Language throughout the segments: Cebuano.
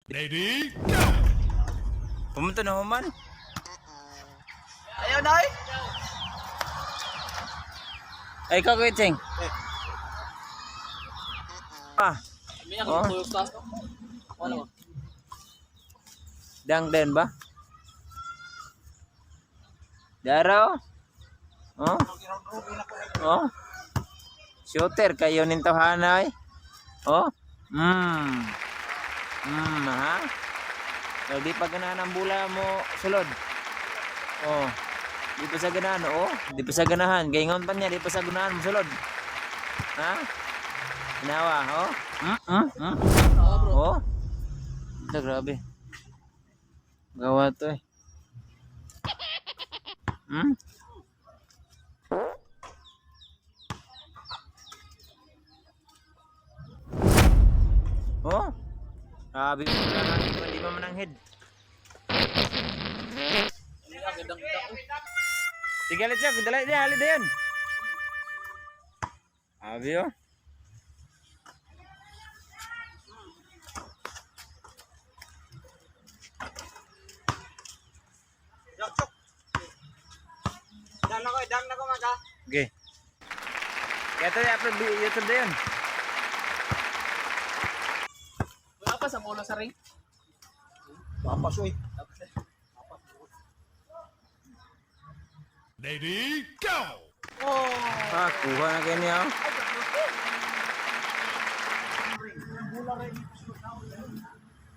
Ready, go! Pumunta na human. Ayaw na eh. Ay, ikaw, Kuya Cheng. Ah, May ako Oh. tuyok sa. Ano? Dang den ba? Daro. Oh. Oh. Shooter kayo nin tawhana ay. Oh. Ha. So, di pa ganahan ang bula mo sulod. Oh. Di pa sa ganahan, oh. Di pa sa ganahan. Gaingon pa niya, di pa sa ganahan mo sulod. Ha? Ginawa, oh. Oh. Ito, grabe. Gawa to eh. Oh. Grabe mo lang, di pa mananghid. Sige, alit siya. Dala, dala, alit na yun. Abi, oh. Dang na ko, dang na ko maka. Okay. Kaya ito, i-upload YouTube na yun. Wala pa sa ulo sa ring. Papas oy. Ready, go! Oh. Ah, kuha na kayo niya. Oh.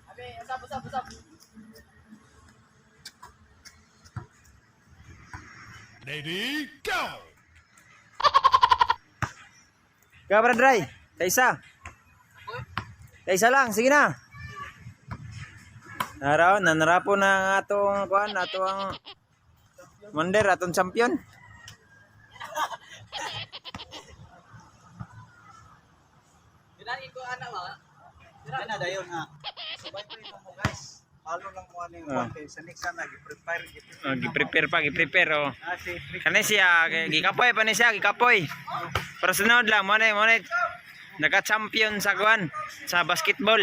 Abi, usap, usap, usap. Ready, go! Kaya para dry. Kaisa. Kaisa lang, sige na. Naraw, nanarapo na ang atong kuan, ato ang Wonder, atong champion. Ginani ko ana ba? Ana dayon ha. Subay pa ito mo guys. Halo lang mo aning Ah. kwan kay sa next sana gi-prepare gi-prepare. Oh, gi-prepare pa, gi-prepare oh. Ah, si Kani siya, gikapoy pa ni siya, gikapoy. Pero sunod lang, mo na, mo na. Naka-champion sa kuan, sa basketball.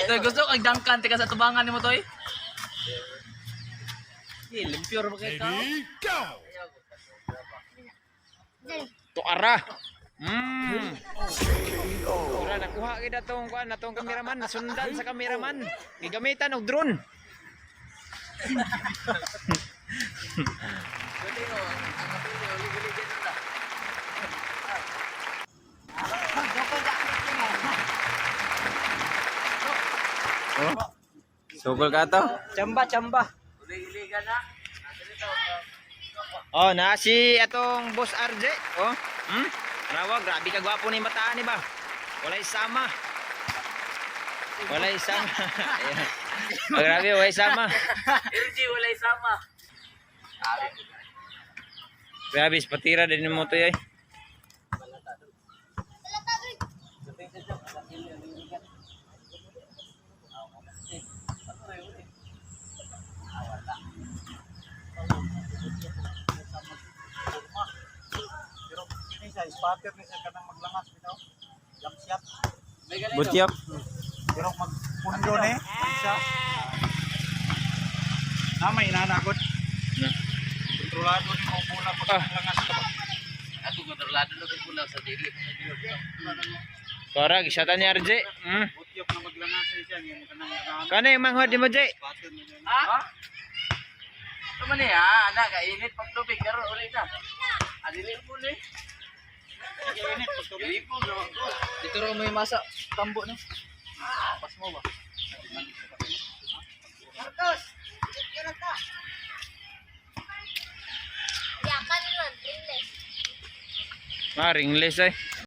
Toy, gusto kag dangkan tika sa tubangan nimo toy. Eh, limpyo ra ba kay ka? Ready, go! Tuara. Ura, nakuha gid atong kuan, atong kameraman, nasundan sa kameraman. Gigamitan og drone. Oh. Sugol ka to. Chamba, chamba. Oh, na si atong Boss RJ. Oh. Rawa, grabe ka gwapo ni bataan ni ba. Walay sama. Walay sama. Ayan. Oh, grabe, walay sama. LG walay sama. Grabe, patira din mo to eh. Pero kini siya spotter ni siya kanang maglangas bitaw. Jump shot. Butyop. Pero magpundo ni siya. Na may inanagot. Kontrolado ni mo muna pag Ah. maglangas ka ba. Ako kontrolado na ko sa dili. Para gisata ni RJ. Butyok na maglangas ni siya ngayong kanang kanang Kano yung manghod ni mo, Jay? spotter ni siya. Ha? Ano man eh, ha? Anak, kainit pag tubig. Karon ulit na. Adili po ni. Init pag tubig. Dili po. Dito raw may masa. Tambo na. Pas mo ba? Yakan ron, ringless. Ah, ringless eh.